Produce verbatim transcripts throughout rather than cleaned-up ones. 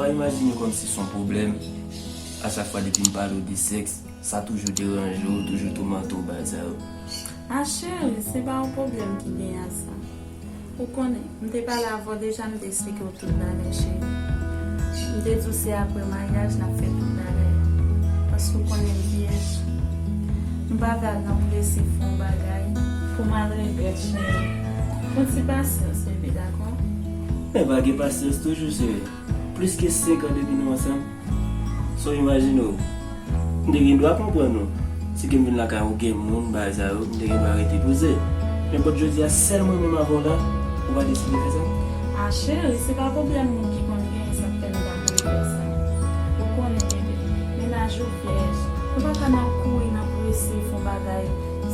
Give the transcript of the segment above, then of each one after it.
Imajine kòmsi se yon pwoblèm. A chak fwa depi m pale w de sèks, sa toujou deranje w, toujou toumante w, bagay sa yo. A cheri, se pa yon pwoblèm ki genyen a sa. Ou konnen, m te pale avè w deja, m te eksplike w tout bagay, cheri. M te di w se apre maryaj n ap fè tout bagay. Paske w konnen m vyèj. M pa vle al nan prese fè yon bagay pou m al regrèt, cheri. Pran ti pasyans, bebe, dakò? Men pa gen pasyans toujou, cheri. Plis ke senk an depi nou ansanm. So, imajine w. M te gen dwa konprann ou. Si ke m vin lakay ou gen moun, bagay sa yo, m te gen dwa rete poze. Men pòt jodi a, sèl mwen menm avè w la, ou pa deside fè sa? A cheri, se pa pwoblèm moun ki konn genyen sa k fè nou pa konn fè sa. Ou konnen, bebe, mennaj ou vyèj. Nou pa ka nan kouri, nan prese, fè yon bagay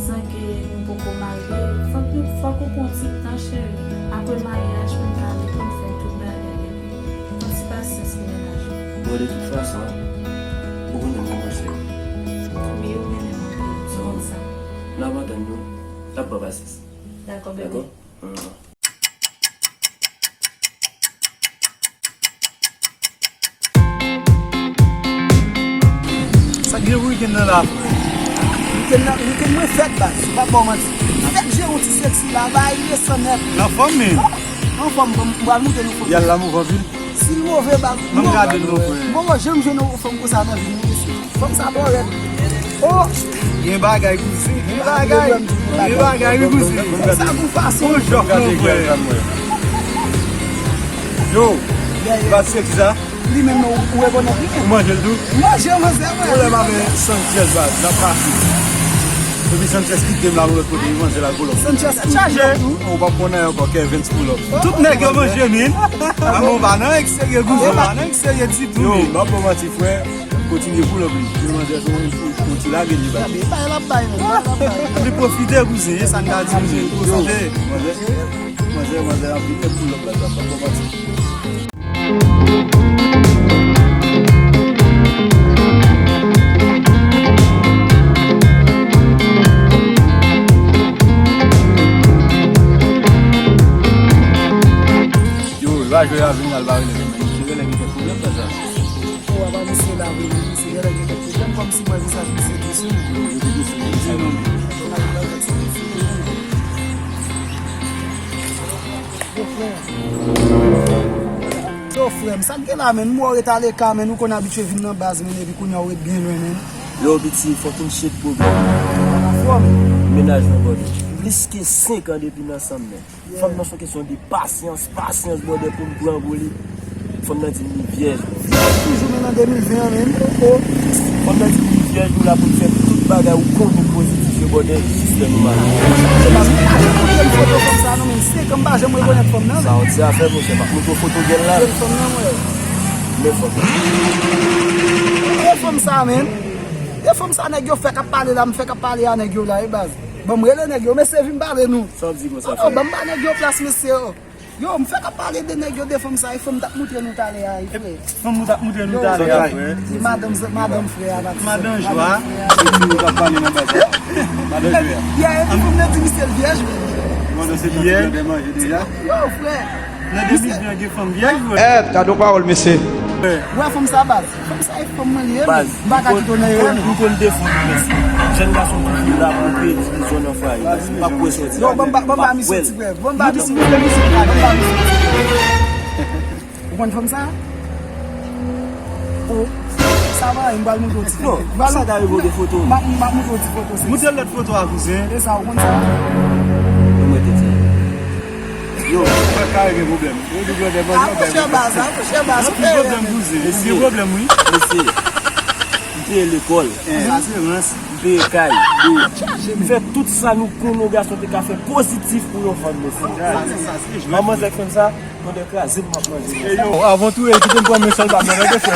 san ke nou poko marye. Fòk nou, fòk ou pran ti tan, cheri. Apre maryaj, pou n ka ale, pou n fè tout bagay, bebe. Pran ti pasyans pou mennaj ou. Bon, de tout fason, ou konnen m renmen w, cheri. Wi, ou renmen m anpil. Se konsa. N ap antann nou. N ap pran pasyans. Dakò, bebe. Dakò? Sa gen wikenn nan la, frè? Wikenn nan, wikenn mwen fèt, baz. M p ap ba w manti. Fèt jere yon ti sèksi la, bay desann nèt. Anfòm, men. Anfòm, bon, m pral montre nou foto. Y al la move anpil. Si l move, baz. Ban m gade l non, frè. Bon, bon, janm jwenn yon fanm konsa nan vi m, mesye. Fanm sa bò rèd. Oh! Gen bagay, kouzen. Gen bagay. Gen bagay, wi, kouzen. Sa pou fason. Bon, jòf non, frè. Yo, baz, se ki sa? Li menm non, ou rekonèt li menm. Ou manje l tou? Manje, manje, mwen. Ou lè pa men Sanchez, baz, n ap pase. Epi Sanchez kite m la pou lòt kote, li manje la pou lòt. Sanchez chaje. Ou p ap konnen ankò, Kevin pull up. Tout nèg yo manje, min. Amon pa nan eksterye, kouzen pa nan eksterye ditou, min. Yo, m ap ba w manti, frè. Kontinye pull up li. Yo, manzè, se yon, yon, yon ti lage li bay. Bay, bay, l ap bay, men, bay, l ap bay. Li pwofite, kouzen, e sa n ka di, kouzen. Yo, manzè, manzè, manzè ap vin pull up la, sa pa kòmanse. Yo, va jwe a vin al bare li, men. Misye genlè gen kèk pwoblèm, sa. Ou a pa misye la vre, men misye genlè gen kèk pwoblèm, kòmsi mwen vizaj misye tou sou. Yo, frè. Yo, frè m, sa k gen la, men? M wè w ret ale ka, men, ou konn abitye vin nan baz, men, epi kounye a w ret byen lwen, men. Yo, piti, fòk n chek pwoblèm. Anfòm. Mennaj mwen, brother. Plis ke senk an depi n ansanm, men. Fanm nan se yon kesyon de pasyans, pasyans, brother, pou m pran pou li. Fanm nan di m li vyèj. Vyèj toujou, men nan de mil ven an menm. Oh, oh. Fanm nan di m li vyèj, nou la pou n fè tout bagay ou konnen pozitif yo, brother, jis lè nou marye. Se pa, pa janm montre m foto fanm sa non, men se ke m pa janm rekonèt fanm nan. Sa yon ti afè, monchè, m ap montre w foto gèl la. Gèl fanm nan, mwen. Men fanm nan. E fanm sa, men. E fanm sa, nèg yo fèk ap pale la, m fèk ap pale a nèg yo la, e baz. Ban m rele nèg yo, mesye, vin pale nou. Sa w di konsa, frè? Ban m ba nèg yo plas, mesye. Yo, m fèk ap pale de nèg yo, de fanm sa, e fanm m t ap montre nou talè a, e frè. Fanm ou t ap montre nou talè a, frè. Se madanm, madanm frè a, madanm jwa. Se ti nou t ap pale nan baz la. Madanm jwa. Yè, epi fanm nan di misye l vyèj, men. Madanm se tankou nan manje deja. Yo, frè. Nan de mil ven an gen fanm vyèj, frè. Eh, gade yon pawòl, mesye. Ou wè fanm sa, baz? Fanm sa e fanm mwen li ye, men. M pa ka kite w nan erè, non. Nou konn defann ou, mesye. Jèn gason toujou la pou kreye divizyon nan fwaye, mesye. M p ap kwè sòti. Non, ban m ba, ban m ba misye ti frè. Ban m ba misye, ban m ba misye ti frè. Ou konn fanm sa? Oh, sa va, m pral montre w ti foto. Non, sa ka rive w gen foto. M ap, m ap montre w ti foto, se. Montre lòt foto a, kouzen. E sa, ou konn sa? Mwen te di. Yo, sa ka gen pwoblèm. Yo di pwoblèm, a, monchè baz, a, monchè baz, ou fè erè, men. Gen pwoblèm, wi. Mesye, m peye lekòl. Asirans. M peye kay, dlo. M fè tout sa nou konnen yon gason te ka fè pozitif pou yon fanm, mesye. Manman zèk fanm sa, pandan kraze m ap manje. Bon, avan tou, e, kite m pran men sèl pa mwen, tande, frè.